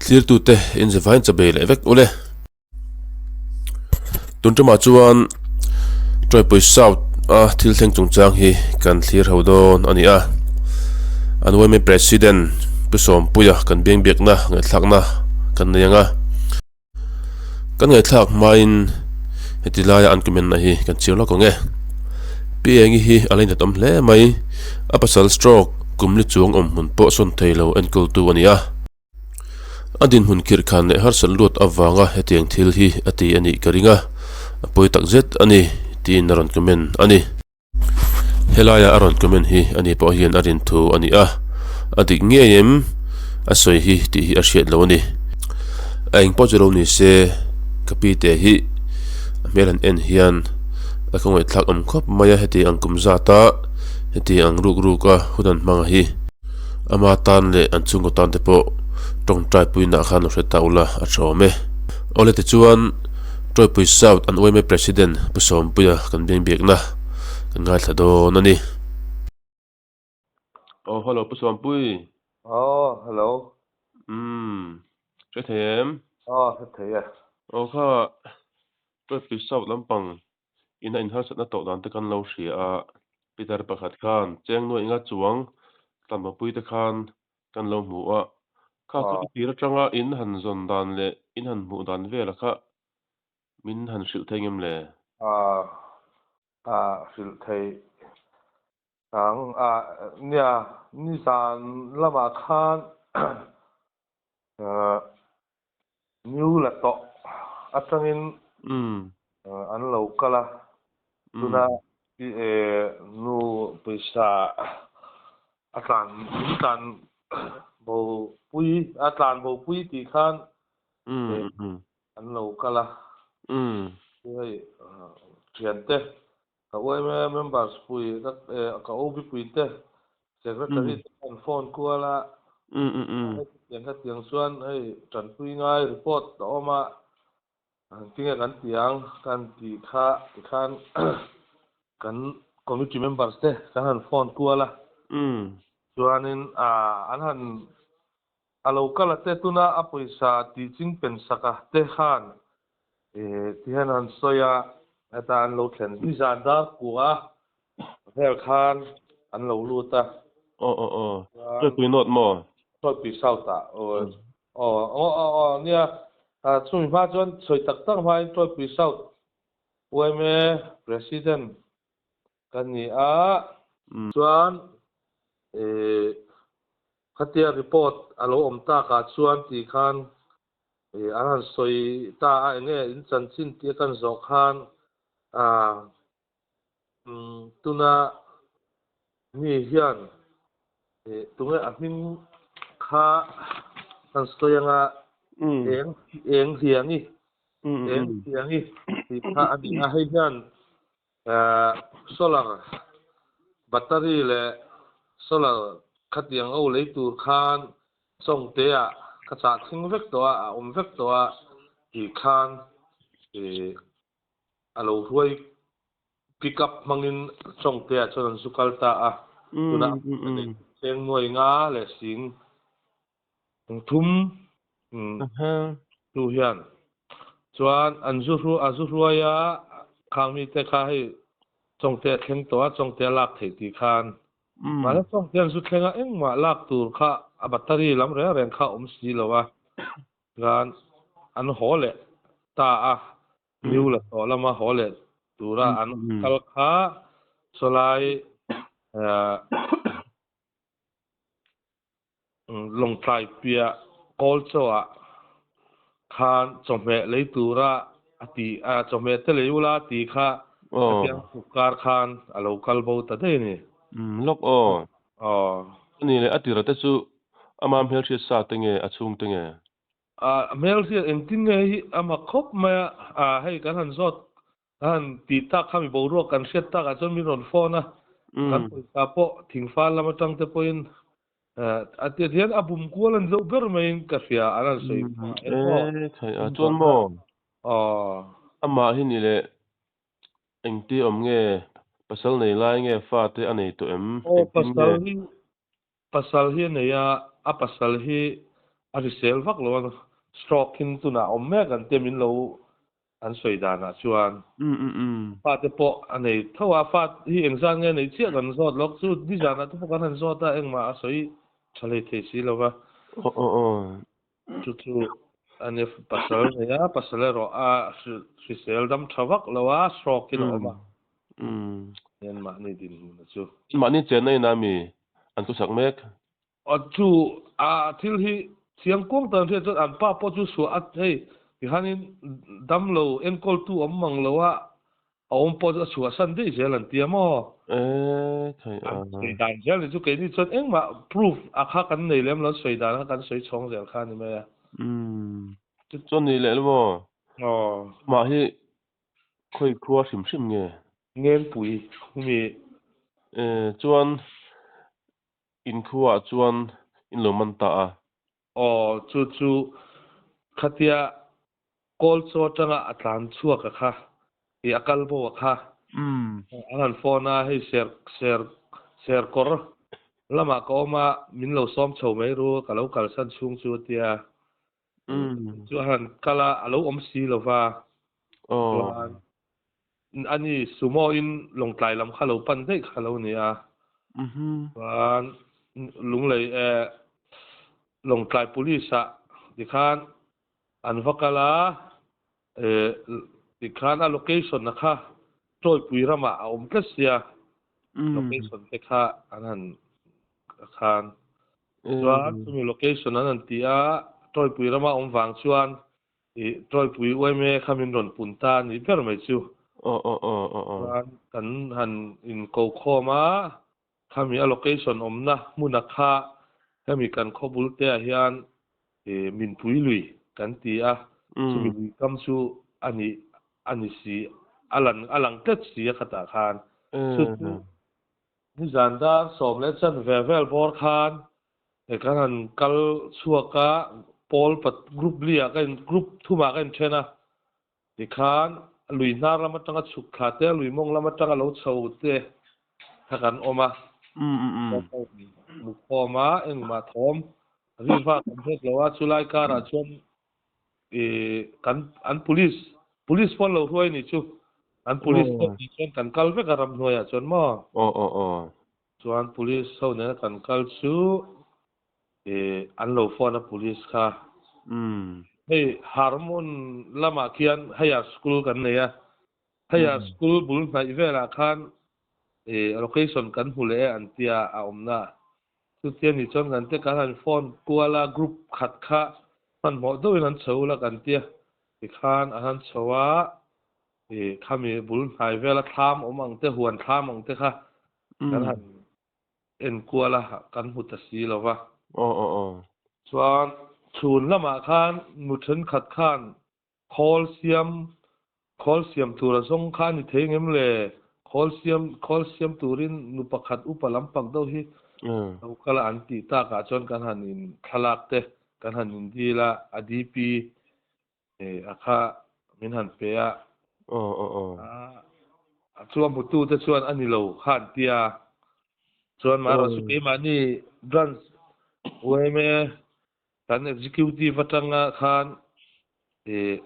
Thlirtute in zavain chabei leh vek ule. Tun tumah chuan Tawipui South a thil thleng chungchang hi kan thlir ho dawn a ni a. An yma President Pu Sawmpuia kan biangbiakna ngaihthlakna kan nei ang a. Kan ngaihthlak hmain heti laia an comment na hi kan chhiar lawk ang e. Pi Engi hi a la inhlat awm hle mai. A pasal stroke kum li chuang awm hmun pawh sawn thei lo enkawltu a ni a. A dinhmun khirh khan leh harsat luat avanga hetiang thil hi a ti a nih ka ring a, a pawi tak zet a ni tiin a rawn comment a ni. Helaia a rawn comment hi ani pawh hian a rin thu a ni a, a dik ngei em a sawi hi tih hi a hriat lo a ni. A eng pawh chu lo ni se ka pi te hi a hmel han en hian a khawngaihthlak awm khawp mai a, heti ang kum zata heti ang ruk ruk a hun an hmang hi. Ama tan leh an chhungkaw tan te pawh tawngtai puiinah khan lo hre ta ula a tha awm e. Awle tichuan Tawipui South an yma President Pu Sawmpuia kan biangbiakna kan ngaithla dawn a ni. Aw hello Pu Sawmpui. Aw hello. Umm hre thei em? Aw hre thei e. Aw kha Tawipui South lampang Ina inharsatna tawh dan te kan lo hria a, Peter pakhat khan cheng nuaih nga chuang tlanmapui te khan kan lo hmu a, kha chu i tir atanga in han zawn dan leh in han hmuh dan vela kha min han hrilh thei ngem le? A hrilh thei ang a, nia nizan lamah khan New la tawh atangin an lo kal a, tuna nu pawisa a tlan min tlan bo pui a tlan bo pui tih khan an lo kal a, hei thiante ka yma members pui ka OB pui te secretary te khan phone kual a hetiang hetiang chuan hei tanpui ngai report a awm a engtinge kan ti ang kan tih kha tikhan kan committee members te kan han phone kual a chuanin an han a lo kal a te tuna a pawisa tih ching pen sak a te khan Tihian an sawi a, heta an lo thlen nizan dar kua vel khan an lo lut a. Aw aw aw, Tawipui North maw? Tawipui South ah aw aw aw aw aw nia, chumi hma chuan sawi tak tak hmain Tawipui South yma President ka ni a, chuan khatia report a lo awm takah chuan ti khan An han sawi ta a, enge in chanchin tih a kan zawh khan tuna mi hian tunge a hming kha kan sawi anga eng eng hliangi eng hliangi tih kha a ni a, hei hian solar battery leh solar khatiang ho lei tur khan Chawngte ah ka chah thleng vek tawh a, a awm vek tawh a tih khan ih a lo hruai pick up hmangin Chawngte ah chuan an zu kal ta a, tunah cheng nuai nga leh sing thum tu hian chuan an zu a zu hruai a, khang mite kha hei Chawngte a thleng tawh a, Chawngte a lak theih tih khan Mahse chuan hian zu thlenga engmah lak tur kha a battery lam reng reng kha a awm si lo a, chuan an haw leh ta a, new la tawh lama haw leh tura an kal kha sawlai Lawngtlai piah kawl chawah khan chawhmeh lei tura a ti a, chawhmeh te lei ula a ti kha a piang chhuk kar khan a lo kal bo ta daih a ni. Umm lawk aw. Aw. Ani leh a tira te chu ama hmelhriat sa te nge a chhung te nge? A hmelhriat engtin nge hi a mak khawp mai a, hei kan han zawt Ka han tih tak kha mi boruak kan hriat takah chuan min rawn phone a, kan pawisa pawh thingfal lam atang te pawhin a ti hian a bum kual an zoh ber maiin ka hria an han sawi phah eng maw. E thei a chuan maw? Aw. Amah hi ni leh engti awm nge pasal nei lai nge fate a nei tawh em Aw engtin nge? pasal hi pasal hi a nei a, a pasal hi A hrisel vak lo a, stroke in tunah awm mek an tia min lo an sawi danah chuan. Fate pawh a nei tho a, fa hi engzat nge a neih chiah kan zawt lawk chu nizanah te pawh kan han zawt a, engmah a sawi tha hlei thei si lo va. Chu chu a nia pasal nei a, pasal erawh a hrisel dam tha vak lo a, stroke in a awm a. Hian mahni dinhmun a chu. Mahni chenna in a mi an thusak mek. A chu a thil hi thiang kuang tan hriat chuan an pa pawh chu suah a hei tihanin damlo enkawltu awm mang lo a a awm pawh chu a chhuahsan daih zel an ti a maw? E thei a. An sawi dan zel ni chu keini chuan engmah proof a kha kan nei lem lo an sawi dan kha kan sawi chhawng zel kha a ni mai a. Umm chuan ni leh lo maw? Aw. Amah hi khawi khua hrim hrim nge? Ngenpui khumi. E chuan Inkhuaah chuan in lo man ta a. Aw, chu chu khatia kawl chaw atanga a tlan chhuak a kha, i a kal bo a kha. An han phone a, hei ser ser ser kawr lamah ka awm a, min lo sawm chho mai ru, ka lo kalsan chhung chu a tia. Chu a han kal a, a lo awm si lo va. Chuan ani sumo in Lawngtlai lam kha lo pan daih kha lo ni a. Chuan Lunglei eh Lawngtlai police ah tikhan an va kal a, eh tikhan a location a kha Tawipui ramah a awm tlat sia, location te kha an han khan. Chuan chumi location an han ti a, Tawipui rama awm vang chuan i Tawipui uaime kha min rawn pun ta a nih ber mai chu. Chuan kan han inko khawm a, khami a location awmna hmuna kha hemi kan khaw bul te ah hian i minpui lui kan ti a, chumi lui kam chu a nih a ni si, a lan a lang tlat si a khatah khan. Chu chu Nizan dar sawm leh chan ve vel bawr khan he kan han kal chhuak a, pawl pat group li ah ka in group thum ah ka in then a, tikhan lui hnar lam atanga chhuk thla te, lui mawng lam atanga lo chho te kha kan awm a, mu khawm a, engmah thawm ri vak kan hret lo a, chulai karah chuan Ih kan an police police pawh an lo hruai ni chu an police pawh ni chuan kan kal vek a ramhnuaiah chuan maw aw aw aw chuan police ho nena kan kal chu ih an lo phone a police kha hei harmon lamah khian higher school kan nei a higher school bul hnaih velah khan ih location kan hmu leh e an tia a awmna Chutia ni chuan kan te kan han phone kual a, group khat kha hmanhmawh deuhin an chho ula kan tia tikhan an han chho a, ih khami bul hnai vela thlam awm ang te, huan thlam ang te kha kan han en kual a, kan hmu ta si lo va. Aw aw aw. Chuan chhun lamah khan nu thenkhat khan Khawl siam, khawl siam tur a zawng kha a ni thei ngem le? Khawl siam, khawl siam turin nu pakhat upa lampang deuh hi lo kal a an tih takah chuan kan han in thlalak te kan han in dil a, a DP a kha min han pe a. Aw aw aw. A chu a hmutu te chuan a ni lo kha an ti a. Chuan marawh chu keimahni branch yma Kan executive atanga khan ih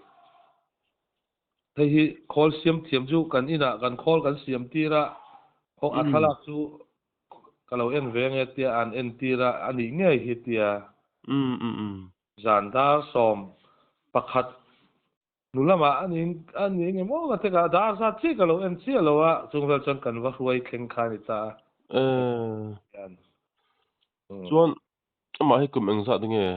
hei hi khawl siam thiam chu kan inah kan khawl kan siam tir a, khaw a thlalak chu ka lo en ve nge tia an en tir a, a nih ngei hi tia zan dar 11 hnu lamah a ni a ni eng emaw ka tek a, dar zat chiah ka lo en chiah lo a, chung vel chuan kan va hruai thleng kha a ni ta a. Chuan Amah hi kum engzat nge?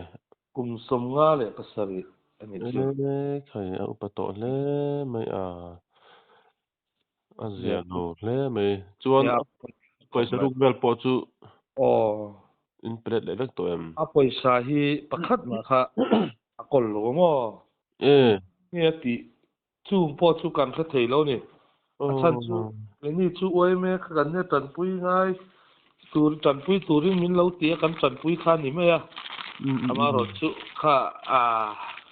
Kum 57 a ni chu. E khai a upa tawh hle mai a, a zia lo hle mai. Chuan a pawisa ruk vel pawh chu in pe let leh vek tawh em? A pawisa hi pakhat mah kha a kawl lo maw? E. Nge a tih Chung pawh chu kan hre thei lo ni. A chhan chu keini chu uaime kha kan nia tanpui ngai tur tanpui turin min lo ti a kan tanpui kha a ni mai a. Amaherawh chu kha a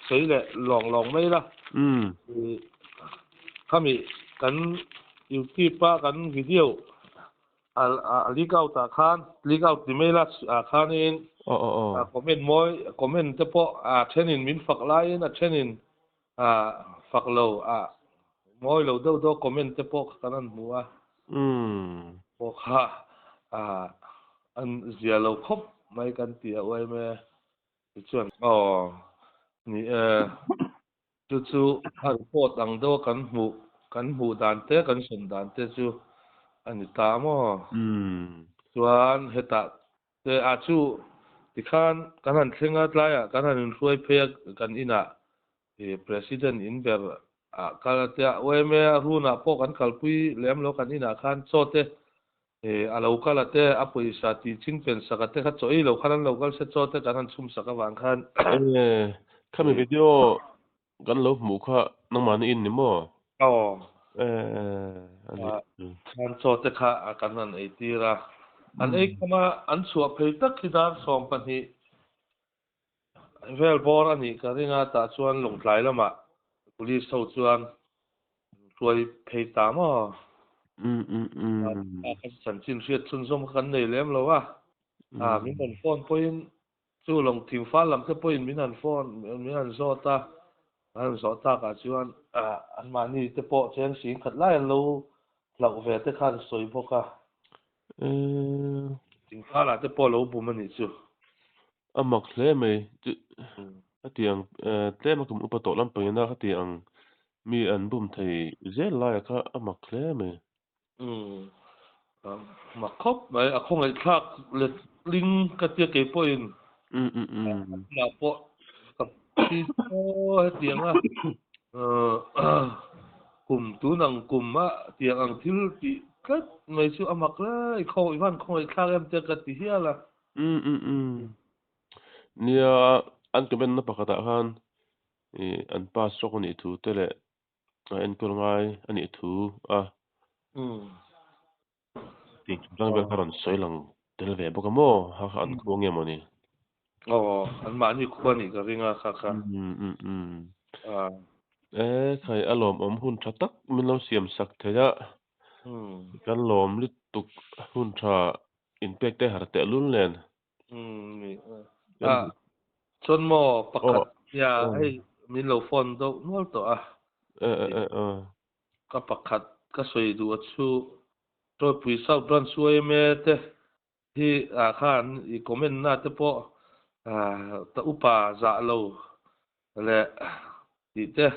sawi leh lawng lawng mai la. Khami kan youtube a kan video. A leak out ah khan leak out ti mai la ah khanin comment mawi comment te pawh a thenin min fak laiin a thenin fak lo a mawi lo deuh deuh comment te pawh kan han hmu a pawh kha an zia lo khawp mai kan ti a uaime tichuan aw ni e. Chu chu a report ang deuha kan hmuh, kan hmuh dan te, kan sawn dan te chu a ni ta maw? Chuan hetah te ah chu tikhan kan han thleng a, tlaiah kan han inhruai phei a kan inah ih President in ber ah kal a tia yma runah pawh kan kalpui lem lo kan inah khan chaw te ih a lo kal a te, a pawisa tih chingpen sak a te kha chaw ei lo khan an lo kal se chaw te kan han chhum sak avang khan. Enge khami video kan lo hmuh kha nangmahni in ni maw? Aw. E a nih chu. Khan chaw te kha kan han ei tir a, an ei kham a an chhuah phei tak hi dar 12 vel bawr a nih ka ring a, tah chuan Lawngtlai lamah police ho chuan an hruai phei ta maw? Chanchin hriat chhunzawm kha kan nei lem lo a, min rawn phone pawhin chu lawng thingfal lam te pawhin min han phone min han zawt a, an han zawh takah chuan anmahni te pawh cheng sing khat lai an lo hlauh ve te khan sawi bawk a. Thingfalah te pawh lo bum a nih chu. A mak hle mai. Heti ang tlem a kum upa tawh lampang ina heti ang mi an bum thei zel laia kha a mak hle mai. Mak khawp mai. A khawngaihthlak letling ka tia kei pawhin a pawh ka thi aw hetiang a kum tun ang kum a tiang ang thil tih tlat mai chu a mak hle i khaw i van khawngaihthlak em te ka ti hial a. Um um um nia an comment na pakhatah khan ih an pass rawk a nih thu te leh a enkawl ngai a nih thu a tih chungchang vel kha rawn sawi lang tel ve bawk a maw ha kha an khua nge maw ni? Aw an mahni khua nih ka ring a kha kha. Um um um e khai a lawmawm hun tha tak min lo siam sak thei a kan lawm lutuk hun tha inpek te har teh lul nen. A chuan maw pakhat nia hei min lo phone deuh nual tawh a. Ka pakhat ka sawi duh a chu Tawipui South Branch yma te hi ah khan i comment na te pawh ta upa zah lo leh tih te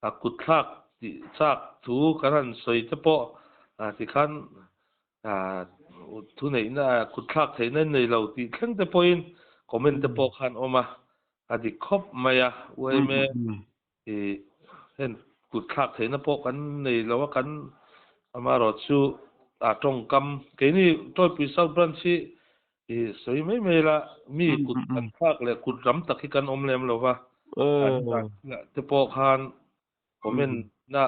a kut thlak tih chak thu kan han sawi te pawh tikhan thu neihna kut thlak theihna nei lo tih thleng te pawhin comment te pawh khan awm a, a dik khawp mai a yma ih heng kut thlak theihna pawh kan nei lo a kan amaherawh chu a tawngkam keini Tawipui South Branch hi ih sawi mai mai la mi kut kan thlak leh kut ram tak hi kan awm lem lo va te pawh khan comment na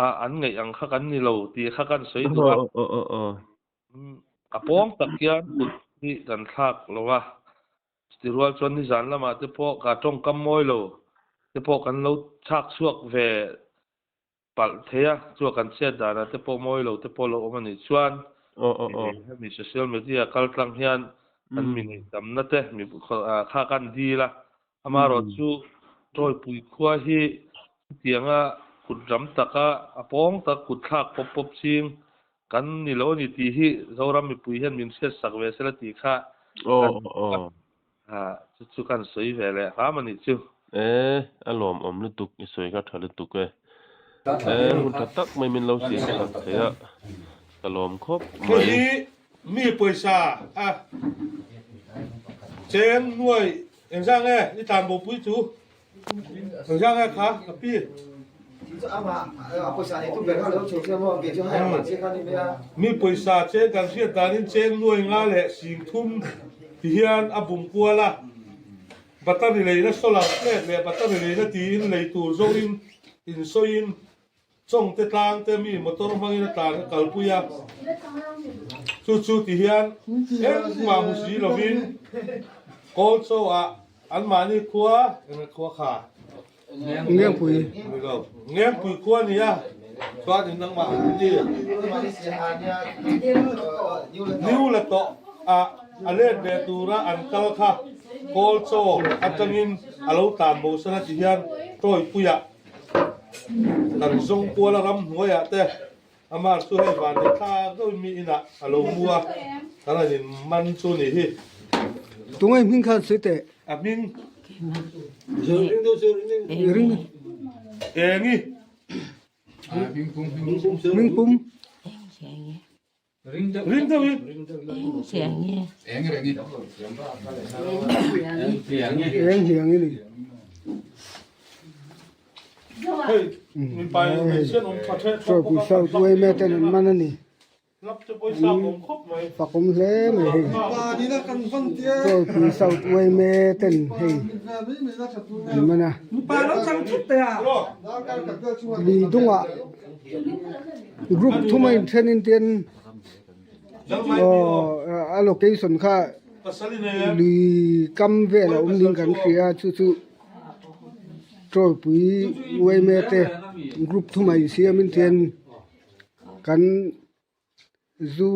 a an ngaih ang kha kan ni lo tih kha kan sawi duh a a pawng tak hian kut hi kan thlak lo va. Chutirual chuan nizan lamah te pawh ka tawngkam mawi lo te pawh kan lo chhak chhuak ve palh thei a, chua kan chhiat danah te pawh mawi lo te pawh lo awm a nih chuan hemi social media kal tlang hian an mi ngaihdamna te mi kha kan dil a, amaherawhchu Tawipui khua hi chutianga kut ram taka a pawng tak kut thlak pawp pawp ching Kan ni lo a ni tih hi Zoram mipui hian min hriat sak ve sela tih kha kan chu chu kan sawi ve leh hram a nih chu. E, a lawmawm lutuk, i sawi kha tha lutuk e. E, hun tha tak mai min lo siam sak thei a, ka lawm khawp mai. Hei hi mi pawisa a cheng nuai engzah nge i tlanbopui chu? Mi pawisa cheng kan hriat danin cheng nuai nga leh sing thum ti hian a bum kual a, battery leina solar plate leh battery leina tiin lei tur zoin insawiin Chawngte tlang te mi motor hmangin a tlan a kalpui a, chu chu ti hian engmah hmu si lovin Kawlchaw ah anmahni khua eng khua kha? Ngengpui. Ni lo, Ngengpui khua a ni a. Chuan in nangmah i New la tawh a a let ve tura an kal kha kawl chaw atangin a lo tlan bo san a ti hian Tawipuia kan zawng kuala ramhnuaiah te Amah chu hei van leh thla deuhin mi inah a lo mu a, kan han in man chu ni hi. Tungai hming khan sawi teh. A hming. Ring. Engi. Hming pum. Ring deuhin. Eng hiang i ni. Chawi South yma ten an man a ni. An fakawm hle mai hei. Chawipui South yma ten hei an man a. Lui dungah group thuma inthenin ten aw a location kha lui kam vel a awm ding kan hria chu chu. Tawlpui uaime te group thuma insiamin tian kan zu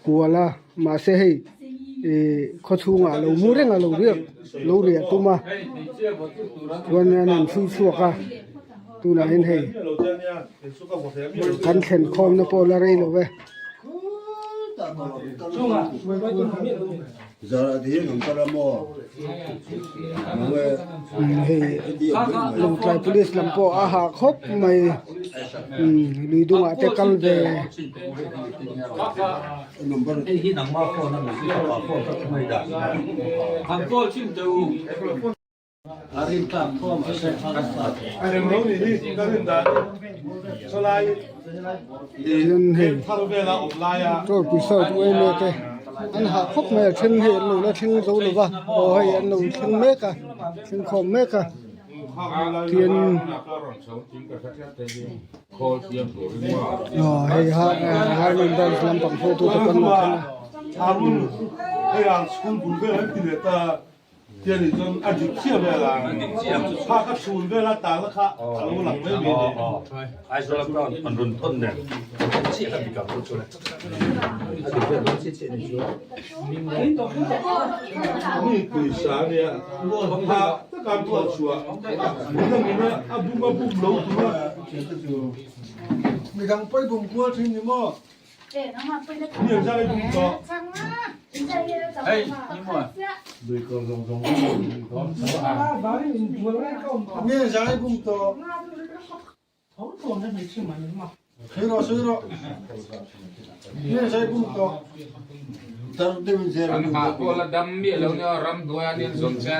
kual a mahse hei ih khaw chhungah a lo mu reng a lo riak lo riah tum a chuan an han chhui chhuak a tunah hian hei kan thlen khawmna pawh la rei lo ve. Hei Lawngtlai Police lam pawh a hah khawp mai lui dungah te kal ve. Chuan hei Tawlpui South yma te an hah khawp mai a then hei an lo la thleng zo lo va aw hei an lo thleng mek a thleng khawm mek a tin aw hei Harmon Branch lampang hruaitute pawh an lo thleng a. Tia nih chuan a dik chiah vel a, kha ka chhun vel a tana kha a lo lang mai mai ni. Aizawl atang an rawn thawn nen chiah ka dik ang chu le. A dik vel dawn chiah chiah ni chu. Mi pawisa a nia, kha taka an thawh chhuah nangin a bum a bum lo tur a. Midang pawi bum kual thin ni maw? An hah pawh la dam miah lo nia ramhnuai ah nia an zawm che.